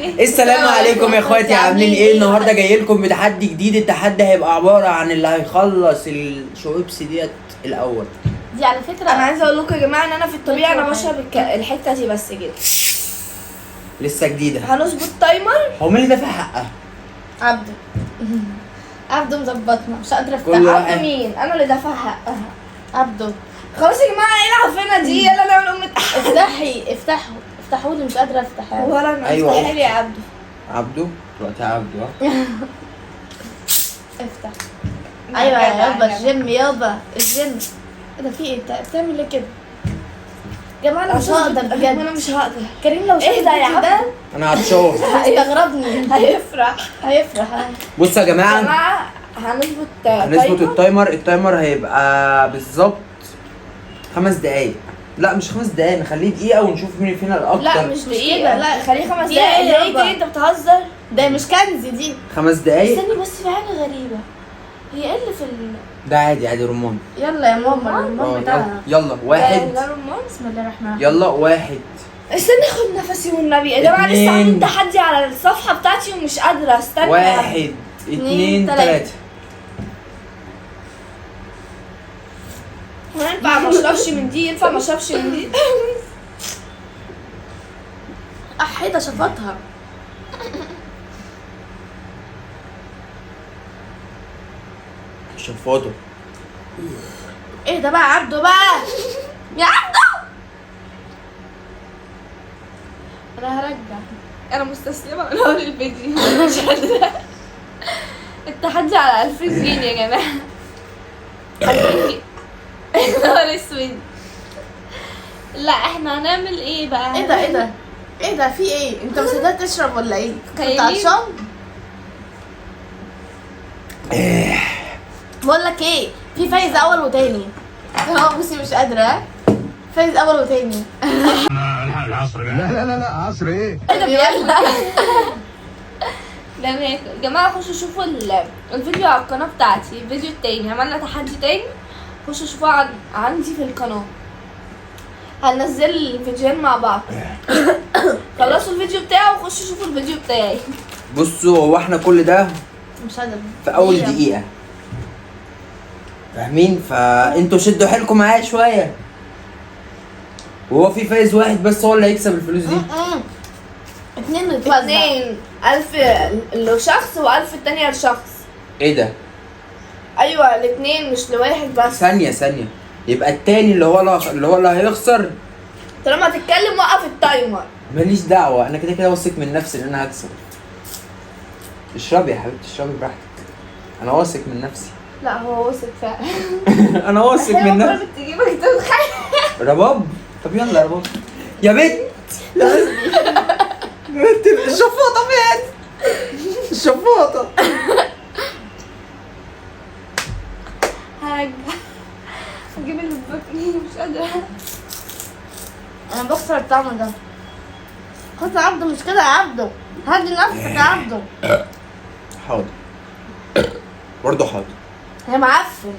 السلام عليكم يا اخواتي، عاملين ايه؟ النهارده جاي لكم بتحدي جديد. التحدي هيبقى عبارة عن اللي هيخلص الشويبس ديت الاول. دي على فكرة انا عايزه اقول لكم يا جماعة ان انا في الطبيعة انا بشرب الحتة دي بس كده. لسه جديدة. هنظبط timer. هو مين اللي دافع حقها؟ عبده. عبده مظبطنا، مش قادرة افتح. كل واحد. عبده مين؟ انا اللي دافع حقها. عبده خلاص يا جماعة، ايه العفنه دي؟ يلا نعمل ام افتحي، افتحوا افتحوا لي، مش قادرة افتح. ولا انا. أيوة. افتحي لي يا عبده. عبده دلوقتي عبده. ها؟ افتح. ايوه يا يابا الجيم، يابا الجيم. ايه ده؟ في ايه؟ انت بتعمل ايه كده؟ يا جماعة انا مش هقدر بجد. انا مش هقدر. كريم لو شاف اهدى يا الفيديو ده عبده. انا هتشوف. هيستغربني، هيفرح. هيفرح. بصوا يا يا جماعة، جماعة هنظبط هنظبط timer. ال timer. ال timer هيبقى بالظبط 5 دقايق. لا مش 5 دقايق، نخليه دقيقة ونشوف مين فينا الاكتر. لا مش مش دقيقة، كده، لا. خليه 5 دقيقة دقايق. إيه دقيقة يابا؟ إيه؟ انت بتهزر؟ ده مش كنز دي. 5 دقايق استني بس، في حاجة غريبة. هي ايه اللي في ال ده عادي عادي رمان. يلا يا ماما، الرمان اه بتاعها. يلا يلا واحد. ده رمان؟ بسم الله الرحمن الرحيم. يلا واحد. استني اخد نفسي والنبي يا جماعة، لسه اتنين. عاملين تحدي على الصفحة بتاعتي ومش قادرة استنى. 1 2 تلاتة. 3. هو ينفع ما اشربش من دي؟ ينفع ما اشربش من دي؟ احيطه شفطها. شفاطه. ايه ده بقى عبده بقى؟ يا عبده انا هرجع، انا مستسلمه من اول الفيديو، مش قادرة. التحدي على 2000 جنيه يا جماعة. 2000 جنيه. يا نهار اسود. لا احنا هنعمل ايه بقى؟ ايه ده؟ ايه ده؟ ايه ده؟ في ايه؟ انت مش قادر تشرب ولا ايه؟ كنت تخيلي. عطشان؟ بقول لك ايه، في فايز اول وتاني. اهو بصي مش قادرة. فايز اول وتاني. العصر. لا لا لا لا، عصر ايه؟ ايه ده بياكل؟ ده بياكل. يا جماعة خشوا شوفوا الفيديو على القناة بتاعتي، الفيديو التاني عملنا تحدي تاني، خشوا شوفوه عندي في القناة. هننزل الفيديوهين مع بعض. خلصوا الفيديو بتاعه وخشوا شوفوا الفيديو بتاعي. بصوا هو احنا كل ده مش قادرة في اول دقيقة، فاهمين؟ فانتوا شدوا حيلكم معايا شوية. وهو في فايز واحد بس هو اللي هيكسب الفلوس دي. اتنين نتوزع. 2 1000 لشخص و1000 التانية لشخص. ايه ده؟ ايوه الاتنين مش لواحد بس. ثانية ثانية، يبقى التاني اللي هو اللي هيخسر. طالما هتتكلم وقف ال timer. ماليش دعوة، انا كده كده واثق من نفسي ان انا هكسب. اشربي يا حبيبتي، اشربي براحتك. انا واثق من نفسي. لا هو واثق فعلا. انا واثق من نفسي. قربت تجيبك تتخيل. رباب. طب يلا يا رباب. يا بنت يا بنت الشفاطة فين؟ الشفاطة. هرجع هجيب اللي في بطني، مش قادرة. انا بخسر الطعم ده. خد يا عبده، مش كده يا عبده، هدي نفسك يا عبده. حاضر برضه حاضر. يا معفن.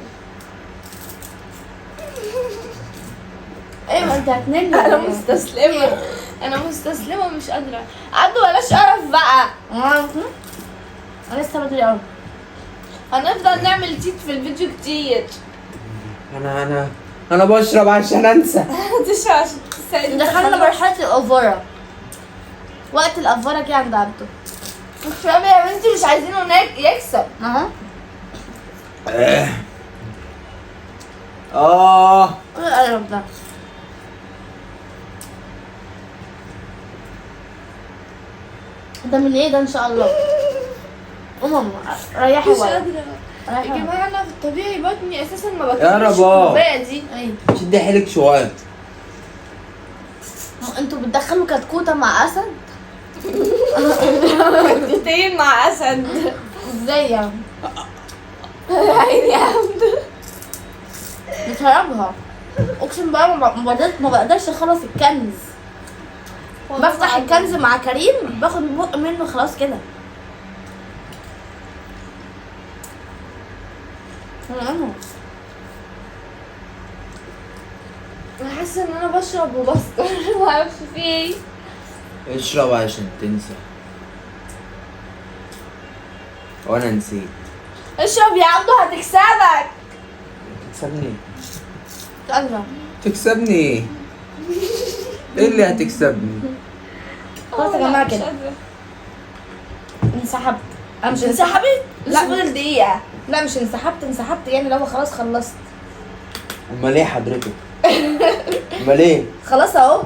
ايه ما انت هتنمي. انا مستسلمة، انا مستسلمة مش قادرة. عبده بلاش قرف بقى. انا لسه بدري قوي. هنفضل نعمل تيت في الفيديو كتير. انا انا انا بشرب عشان انسى. تشرب عشان تساعد. دخلنا مرحلة الأفورة. وقت الأفورة جه عند عبده. اشربي يا بنتي، مش عايزينه يكسب. اهو. اه ايه القرف ده؟ ده من ايه ده ان شاء الله؟ ريحي مش ورا. قادرة يا ريحي ورا. جماعة، انا في الطبيعي بطني اساسا ما يا بكملش رباب. الكوباية دي. ايوه شدي حيلك شوية. انتوا بتدخلوا كتكوتة مع اسد؟ كتكوتين مع اسد. ازاي يعني؟ عيني يا عبده. بتهربها. اقسم بالله ما بقدرش اخلص الكنز. بفتح الكنز مع كريم باخد بق منه خلاص كده. انا حاسه ان انا بشرب وبسكر، ما اعرفش في ايه. اشرب عشان تنسى. وانا نسيت. اشرب يا عبدو هتكسبك. تكسبني؟ قادرة. تكسبني ايه؟ ايه اللي هتكسبني؟ خلاص يا جماعة كده انسحبت. انا مش انسحبت؟ لا فاضل دقيقة. لا مش انسحبت، انسحبت يعني لو خلاص خلصت. امال ايه حضرتك؟ امال ايه؟ خلاص اهو.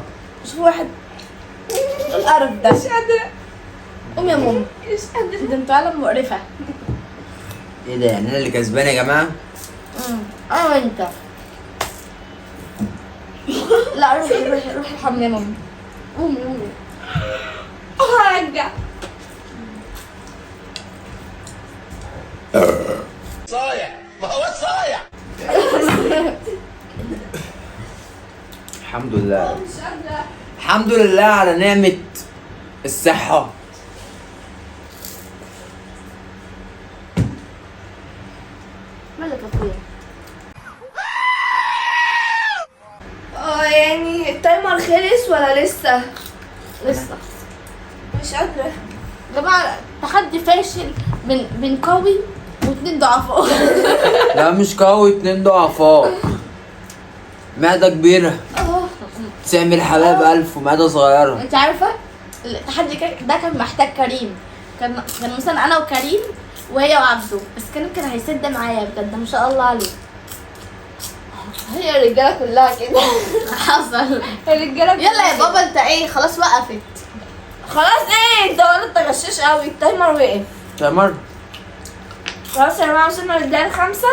شوفوا واحد القرف ده. مش قادرة. قوم يا ماما. مش قادرة. ده انتوا عالم مقرفة. ايه ده يعني انا اللي كسبان يا جماعة؟ انا وانت. لا روحي روحي روحي الحمام يا ماما. قومي قومي. هرجع. صايع، ما هو صايع. الحمد لله. الحمد لله على نعمة الصحة. مالك يا اخويا؟ يعني التايمر خلص ولا لسه؟ لسه. مش قادرة. يا جماعة تحدي فاشل من قوي واتنين ضعفاء. لا مش قوي، اتنين ضعفاء. معدة كبيرة تعمل حباب ألف ومعدة صغيرة. انت عارفة التحدي ده كان محتاج كريم. كان مثلا أنا وكريم وهي وعبده، بس كان هيسد معايا بجد ما شاء الله عليه. هي الرجالة كلها كده. حصل. الرجالة. يلا يا بابا انت ايه؟ خلاص وقفت. خلاص ايه انت ولا انت غشاش قوي. ال timer وقف. timer خلاص يا جماعة وصلنا للدقيقة 5.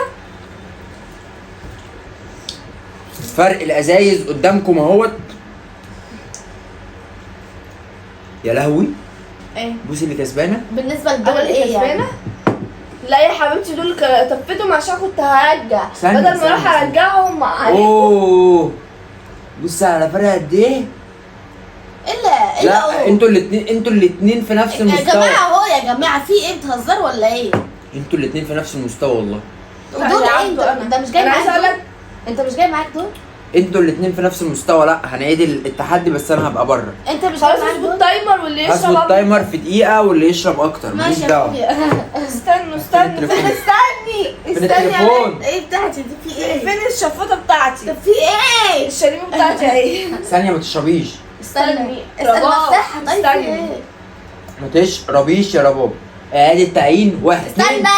فرق الازايز قدامكم اهوت. يا لهوي. ايه بوسي اللي كسبانه بالنسبة لدول ايه يعني؟ لا يا حبيبتي دول طفيتهم عشان كنت هرجع، بدل ما اروح ارجعهم عليكم. اوه بص على فرق قد ايه؟ الا لا انتوا الاثنين، انتوا الاثنين في نفس المستوى يا جماعة. اهو يا جماعة في ايه، بتهزروا ولا ايه؟ انتوا الاثنين في نفس المستوى والله. ودول ايه؟ انت مش جاي معاك دول؟ انت مش جاي معاك دول؟ انتوا الاثنين في نفس المستوى. لا هنعيد التحدي بس انا هبقى بره. انت مش جاي معاك دول؟ ال timer واللي يشرب هظبط ال timer في دقيقة واللي يشرب اكتر. ماليش دعوه. استنوا استنوا استني استني. ايه بتاعتي دي؟ في ايه؟ فين الشفاطه بتاعتي؟ طب في ايه؟ الشاليمو بتاعتي اهي. ثانية ما تشربيش. استني استني افتحها. طيب في ايه؟ ما تشربيش يا رباب. اعاده تعيين 1 2. استنى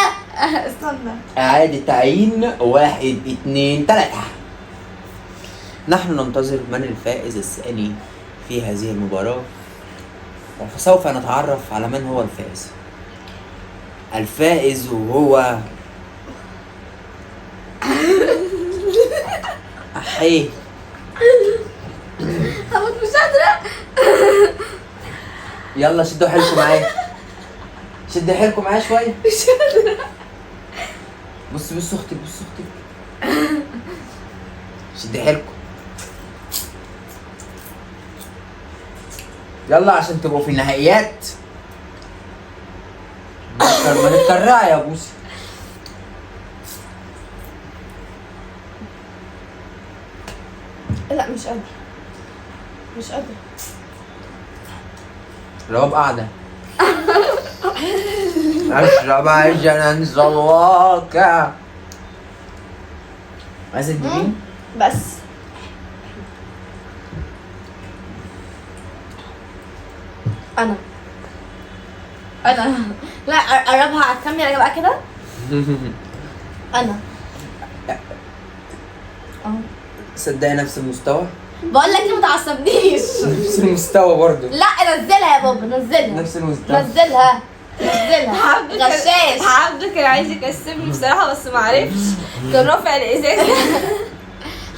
استنى. اعاده تعيين 1 2 3. نحن ننتظر من الفائز الثاني في هذه المباراة، وسوف نتعرف على من هو الفائز. الفائز هو أحيه. هموت مش قادرة. يلا شدوا حيلكم معايا، شدوا حيلكم معايا شوية. مش قادرة. بص بص اختك، بص اختك، شد حيلكم يلا عشان تبقوا في النهائيات. ما تتكرعي يا بوسي. لا مش قادرة مش قادرة. رباب قاعدة. اشرب عشان انسى الواقع. عايزة تجيبين؟ بس انا لا قربها على الكاميرا بقى كده. انا اهو. صدقي نفس المستوى. بقول لك ما تعصبنيش. نفس المستوى برضه. لا نزلها يا بابا، نزلها. نفس المستوى. نزلها نزلها. غشاش. عبده كان عايز يكسبني بصراحة بس ما عرفش، كان رافع الازازه.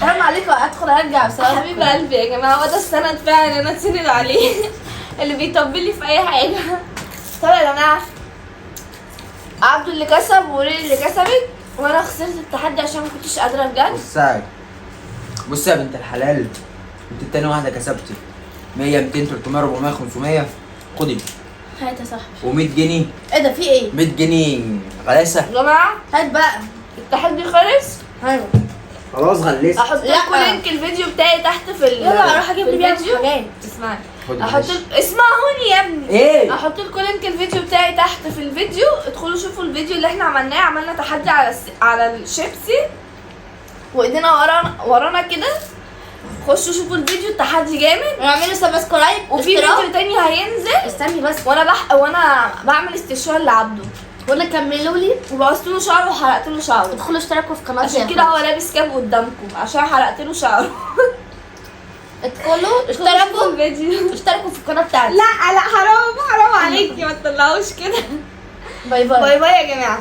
حرام عليكم ادخل ارجع بصراحة. حبيب قلبي يا جماعة، هو ده السند فعلا اللي انا اتسند عليه، اللي بيطبل لي في اي حاجة. طب يا جماعة عبده اللي كسب وريلي اللي كسبت، وانا خسرت التحدي عشان ما كنتش قادرة بجد. بصي بصي يا بنت الحلال، انت تاني واحدة كسبتي 100 200 300 400 500. خدي هات يا صاحبي. و100 جنيه. ايه ده في ايه؟ 100 جنيه غلاسه يا جماعة. هات بقى التحدي خلص. ايوه خلاص غلست. احط لكم link الفيديو بتاعي تحت في ال يلا اروح اجيب لي بيها حاجات. اسمعي، احط لكم، اسمعوني يا ابني. ايه؟ احط لكم link الفيديو بتاعي بتاعي تحت في الفيديو، ادخلوا شوفوا الفيديو اللي احنا عملناه. عملنا تحدي على الشيبسي وايدينا ورانا كده. خشوا شوفوا الفيديو، التحدي جامد. واعملوا subscribe وفي اشتراك. فيديو تاني هينزل استني بس، وانا بعمل استشوار لعبده، وانا كملوا لي وبوظت له شعره وحرقت له شعره. ادخلوا اشتركوا في قناتي عشان يا كده هو اخواتي. لابس كاب قدامكم، عشان حرقت له شعره. ادخلوا شوفوا اشتركوا، الفيديو. اشتركوا في القناة بتاعتي. لا لا، حرام حرام عليكي، ما تطلعوش كده. bye bye. bye bye يا جماعة.